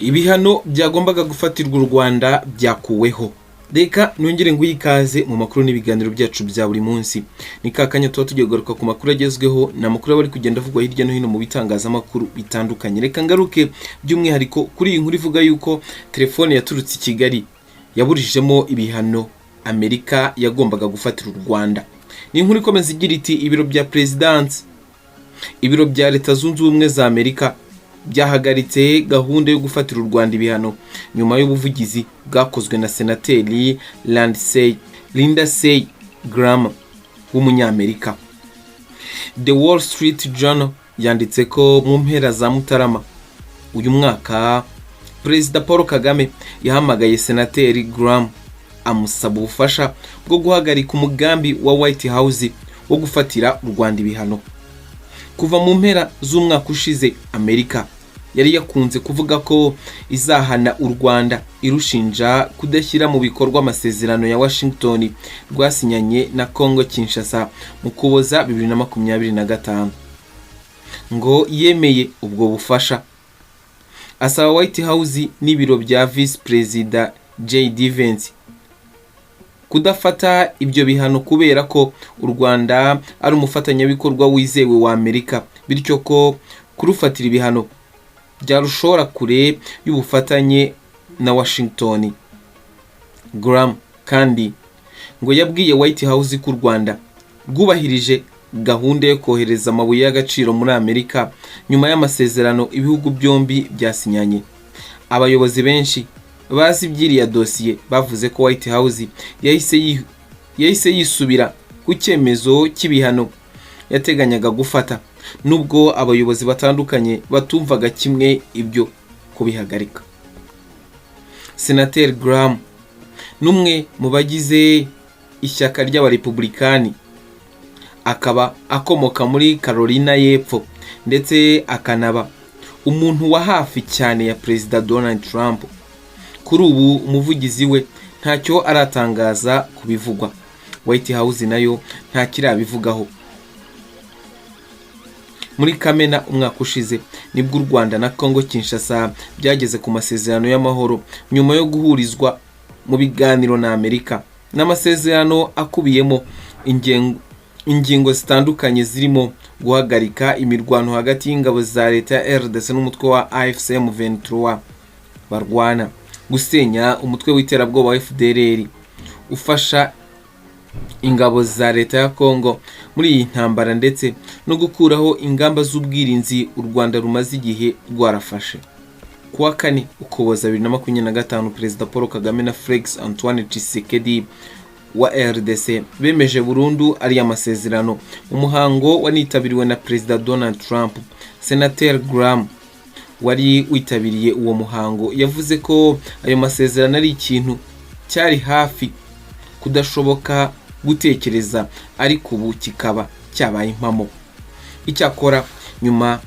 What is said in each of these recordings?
Ibihano byagombaga gufatirwa u Rwanda byakuweho. Reka nongere nguhe ikaze mu makuru n'ibiganiro byacu bya buri munsi. Ni ka kanya tuba tugiye kugaruka ku makuru agezweho, ni amakuru aba ari kugenda avugwa hirya no hino mu bitangazamakuru bitandukanye. Reka ngaruke by'umwihariko kuri iyi nkuru ivuga yuko telefone yaturutse i Kigali yaburijemo ibihano Amerika yagombaga gufatira u Rwanda. Ni inkuru ikomeza igira iti: "Ibiro bya perezidansi, ibiro bya Leta Zunze Ubumwe za Amerika byahagaritse gahunda yo gufatira u Rwanda ibihano nyuma y'ubuvugizi bwakozwe na Senateri Lindsey Graham w'Umunyamerika." The Wall Street Journal yanditse ko mu mpera za Mutarama uyu mwaka, Perezida Paul Kagame yahamagaye Senateri Graham amusaba ubufasha bwo guhagarika umugambi wa White House wo gufatira u Rwanda ibihano. Kuva mu mpera z'umwaka ushize, Amerika yari yakunze kuvuga ko izahana u Rwanda irushinja kudashyira mu bikorwa amasezerano ya Washington rwasinyanye na Congo Kinshasa mu Kuboza 2025. Ngo yemeye ubwo bufasha, asaba White House n'ibiro bya Visi Perezida JD Vance kudafata ibyo bihano kubera ko u Rwanda ari umufatanyabikorwa wizewe wa Amerika, bityo ko kurufatira ibihano byarushora kure y'ubufatanye na Washington. Graham kandi ngo yabwiye White House ko u Rwanda rwubahirije gahunda yo kohereza amabuye y'agaciro muri Amerika nyuma y'amasezerano ibihugu byombi byasinyanye. Abayobozi benshi bazi iby'iriya dosiye bavuze ko White House yahise yisubira ku cyemezo cy'ibihano yateganyaga gufata, nubwo abayobozi batandukanye batumvaga kimwe ibyo kubihagarika. Senateri Graham n'umwe mu bagize ishyaka ry'Abarepubulikani, akaba akomoka muri Carolina y'Epfo, ndetse akanaba umuntu wa hafi cyane ya Perezida Donald Trump. Kuri ubu umuvugizi we ntacyo aratangaza ku bivugwa, White House nayo ntakirabivugaho. Muri Kamena umwaka ushize nibwo u Rwanda na Congo Kinshasa byageze ku masezerano y'amahoro nyuma yo guhurizwa mu biganiro na Amerika, n'amasezerano akubiyemo ingingo zitandukanye zirimo guhagarika imirwano hagati y'ingabo za leta ya RDC n'umutwe wa AFC M23 barwana, gusenya umutwe w'iterabwoba wa FDLR ufasha ingabo za leta ya Congo muri iyi ntambara, ndetse no gukuraho ingamba z'ubwirinzi u Rwanda rumaze igihe rwarafashe. Ku wa kane Ukuboza 2025, Perezida Paul Kagame na Felix Antoine Tshisekedi wa RDC bemeje burundu ariya masezerano mu muhango wanitabiriwe na Perezida Donald Trump. Senator Graham wari witabiriye uwo muhango yavuze ko ayo masezerano ari ikintu cyari hafi kudashoboka gutekereza, ariko ubu kikaba cyabaye impamo. Icyakora nyuma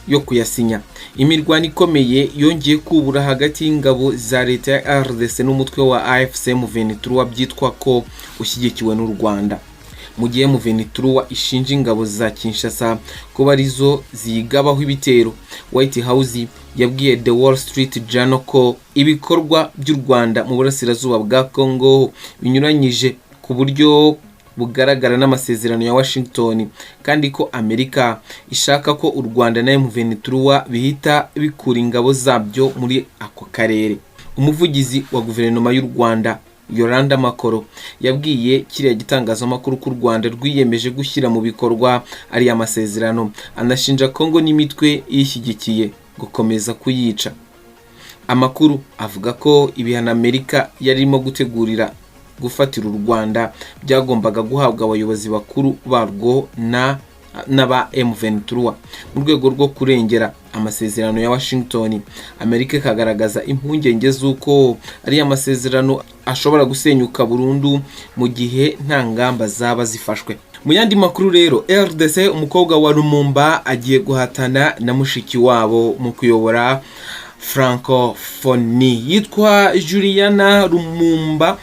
yo kuyasinya, imirwano ikomeye yongeye kubura hagati y'ingabo za leta ya RDC n'umutwe wa AFC M23 byitwa ko ushyigikiwe n'u Rwanda, mu gihe M23 ishinja ingabo za Kinshasa kuba arizo ziyigabaho ibitero. White House yabwiye The Wall Street Journal ko ibikorwa by'u Rwanda mu burasirazuba bwa Congo binyuranyije ku buryo bugaragara n'amasezerano ya Washington, kandi ko Amerika ishaka ko u Rwanda na M23 bihita bikura ingabo zabyo muri ako karere. Umuvugizi wa guverinoma y'u Rwanda, Yolanda Makolo, yabwiye kiriya gitangazamakuru ko u Rwanda rwiyemeje gushyira mu bikorwa ariya masezerano, anashinja Congo n'imitwe iyishyigikiye gukomeza kuyica. Amakuru avuga ko ibihano Amerika yarimo gutegurira gufatira u Rwanda byagombaga guhabwa abayobozi bakuru barwo na n'aba M23 mu rwego rwo kurengera amasezerano ya Washington. Amerika ikagaragaza impungenge z'uko ariya masezerano ashobora gusenyuka burundu mu gihe nta ngamba zaba zifashwe. Mu yandi makuru rero, RDC: umukobwa wa Lumumba agiye guhatana na mushiki wabo mu kuyobora Francophonie. Yitwa Juliana Lumumba,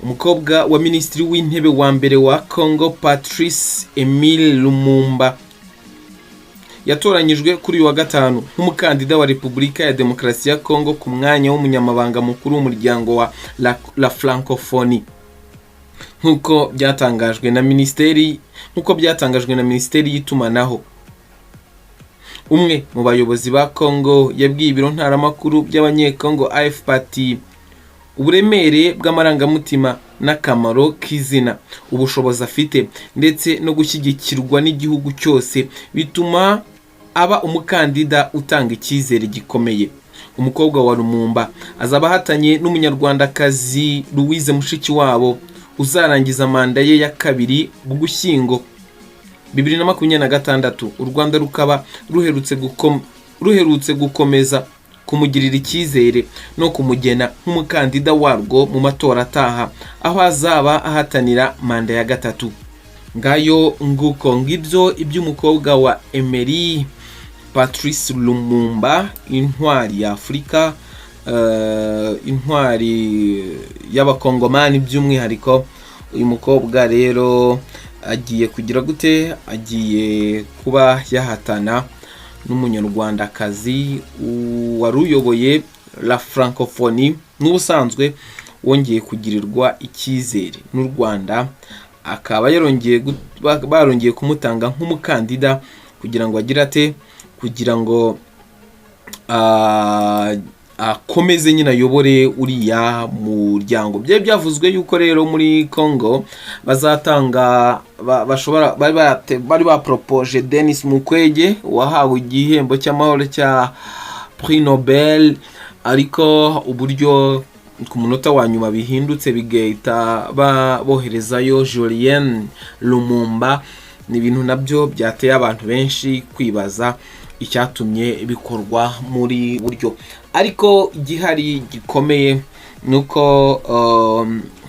umukobwa wa Minisitiri w'Intebe wa mbere wa Congo, Patrice Emile Lumumba. Yatoranyijwe kuri uyu wa gatanu nk'umukandida wa Repubulika ya Demokarasi ya Kongo ku mwanya w'umunyamabanga mukuru w'umuryango wa La Francophonie, nk'uko byatangajwe na minisiteri y'itumanaho. Umwe mu bayobozi ba Kongo yabwiye ibiro ntaramakuru by'Abanyekongo AFP ati: "Uburemere bw'amarangamutima n'akamaro k'izina, ubushobozi afite ndetse no gushyigikirwa n'igihugu cyose bituma aba umukandida utanga icyizere gikomeye." Umukobwa wa Lumumba azaba ahatanye n'Umunyarwandakazi Louise Mushikiwabo, uzarangiza manda ye ya kabiri mu Gushyingo 2026. U Rwanda rukaba ruherutse gukomeza kumugirira icyizere no kumugena nk'umukandida warwo mu matora ataha, aho azaba ahatanira manda ya gatatu. Ngayo nguko, ngibyo iby'umukobwa wa Emery Patrice Lumumba, intwari ya Afurika, intwari y'Abakongomani by'umwihariko. Uyu mukobwa rero agiye kugira gute? Agiye kuba yahatana n'Umunyarwandakazi wari uyoboye La Francophonie, n'ubusanzwe wongeye kugirirwa icyizere n'u Rwanda, akaba yarongeye barongeye kumutanga nk'umukandida kugira ngo agire ate? Kugira ngo akomeze nyine ayobore uriya muryango. Byari byavuzwe yuko rero muri Congo bazatanga bashobora bari baporopoje Denis Mukwege wahawe igihembo cy'amahoro cya Prix Nobel, ariko uburyo ku munota wa nyuma bihindutse, bigahita boherezayo Julien Lumumba, ni ibintu nabyo byateye abantu benshi kwibaza icyatumye bikorwa muri buryo. Ariko igihari gikomeye ni uko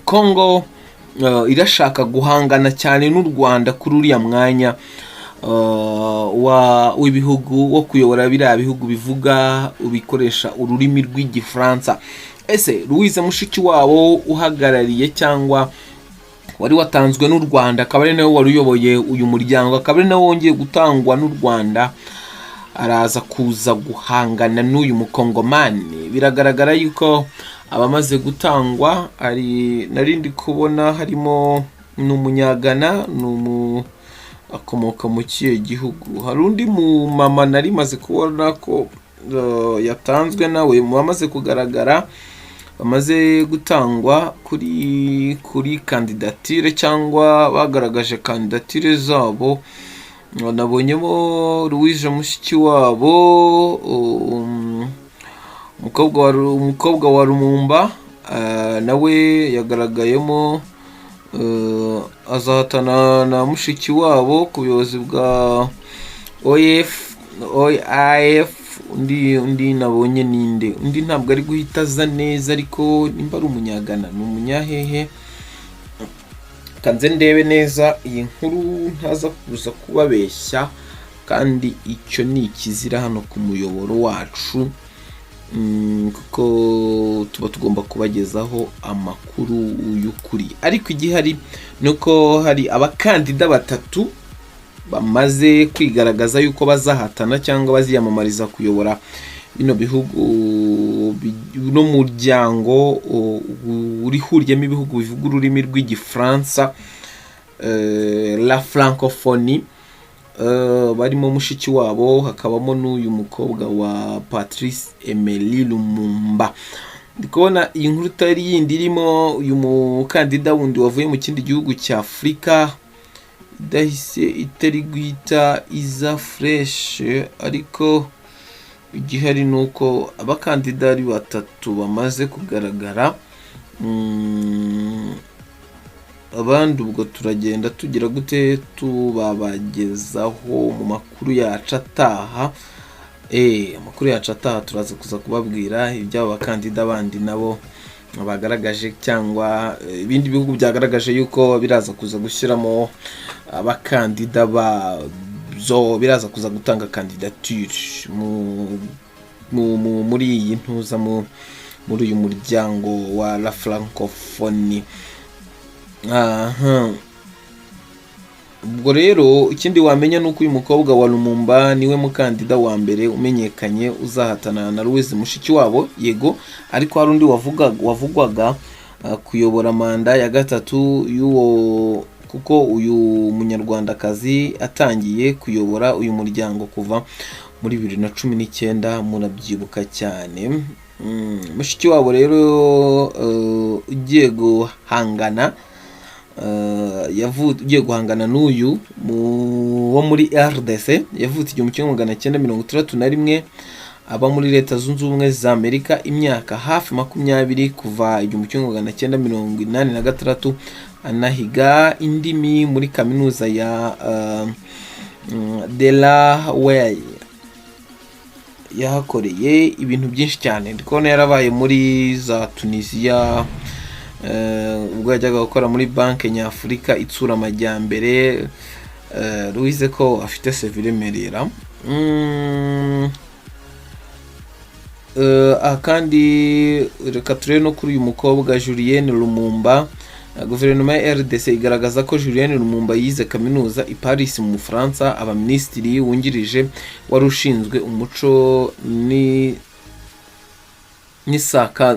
Congo irashaka guhangana cyane n'u Rwanda kuri uriya mwanya w'ibihugu wo kuyobora biriya bihugu bivuga bikoresha ururimi rw'Igifaransa. Ese Louise Mushikiwabo uhagarariye cyangwa wari watanzwe n'u Rwanda, akaba ari nawe wari uyoboye uyu muryango, akaba ari nawe wongeye gutangwa n'u Rwanda, araza kuza guhangana n'uyu Mukongomani? Biragaragara yuko abamaze gutangwa ari nari ndi kubona harimo ni Umunyagana, ni umu akomoka mu kihe gihugu? Hari undi mu mama nari maze kubona ko yatanzwe nawe mu bamaze kugaragara, bamaze gutangwa kuri kandidatire cyangwa bagaragaje kandidatire zabo. Nabonyemo Louise Mushikiwabo, umukobwa wa Lumumba, nawe yagaragayemo, azahatana na Mushikiwabo ku buyobozi bwa OF OIF. Undi nabonye ninde? Undi ntabwo ari guhita aza neza, ariko nimba ari Umunyagana, ni umunyahehe? Kanze ndebe neza iyi nkuru, ntaza kuza kubabeshya, kandi icyo ni ikizira hano ku muyoboro wacu, kuko tuba tugomba kubagezaho amakuru y'ukuri. Ariko igihari ni uko hari abakandida batatu bamaze kwigaragaza yuko bazahatana cyangwa baziyamamariza kuyobora bino bihugu, uno muryango urihuriyemo ibihugu bivuga ururimi rw'Igifaransa, La Francophonie. Barimo Mushikiwabo, hakabamo n'uyu mukobwa wa Patrice Emery Lumumba. Ndi kubona iyi nkuru itari yindi irimo uyu mukandida wundi wavuye mu kindi gihugu cya Afurika idahise, itari guhita iza fresh, ariko igihari ni uko abakandida ari batatu bamaze kugaragara. Abandi ubwo turagenda tugira gute? Tubabagezaho mu makuru yacu ataha. Amakuru yacu ataha turaza kuza kubabwira iby'abo bakandida bandi nabo bagaragaje, cyangwa ibindi bihugu byagaragaje yuko biraza kuza gushyiramo abakandida bazo, biraza kuza gutanga kandidatire muri iyi ntuza, muri uyu muryango wa La Francophonie. Aha. Ubwo rero ikindi wamenya ni uko uyu mukobwa wa Lumumba niwe mukandida wa mbere umenyekanye uzahatana na Louise Mushikiwabo. Yego, ariko hari undi wavugwaga kuyobora manda ya gatatu y'uwo, kuko uyu Munyarwandakazi atangiye kuyobora uyu muryango kuva muri 2019, murabyibuka cyane. Mushikiwabo rero ugiye guhangana ugiye guhangana n'uyu wo muri RDC yavutse 1961, aba muri Leta Zunze Ubumwe za Amerika imyaka hafi 20, kuva 1986, anahiga indimi muri kaminuza ya Delaware. Yahakoreye ibintu byinshi cyane. Ndi kubona yarabaye muri za Tunisiya, ubwo yajyaga gukora muri Banki Nyafurika Itsura Amajyambere. Louise ko afite CV iremerera. Aha kandi reka turebe no kuri uyu mukobwa Julienne Lumumba. Guverinoma ya RDC igaragaza ko Julienne Lumumba yize kaminuza i Paris mu Bufaransa, aba minisitiri wungirije wari ushinzwe umuco ni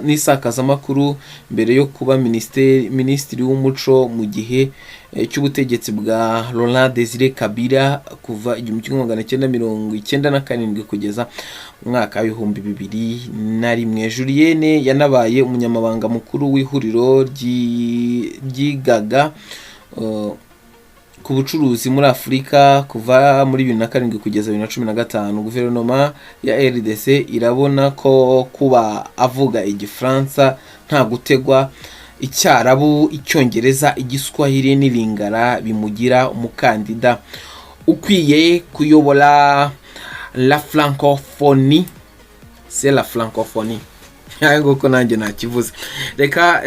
n'isakazamakuru mbere yo kuba minisitiri w'umuco mu gihe cy'ubutegetsi bwa Laurent Desire Kabila kuva 1997 kugeza mu mwaka w'2001. Julienne yanabaye umunyamabanga mukuru w'ihuriro ryigaga ku bucuruzi muri Afurika kuva muri 2007 kugeza 2015. Guverinoma ya RDC irabona ko kuba avuga Igifaransa nta gutegwa, Icyarabu, Icyongereza, Igiswahili n'Ilingala bimugira umukandida ukwiye kuyobora la Francophonie. C'est la Francophonie, nguko nanjye nakivuze. Reka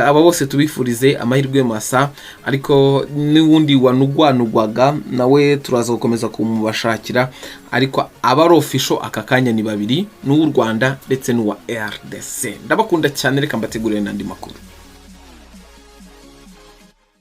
aba bose tubifurize amahirwe masa, ariko n'ubundi wanugwanugwaga nawe turaza gukomeza kumubashakira. Ariko aba ari official aka kanya ni babiri, n'uw'u Rwanda ndetse n'uwa RDC. Ndabakunda cyane, reka mbategurire n'andi makuru.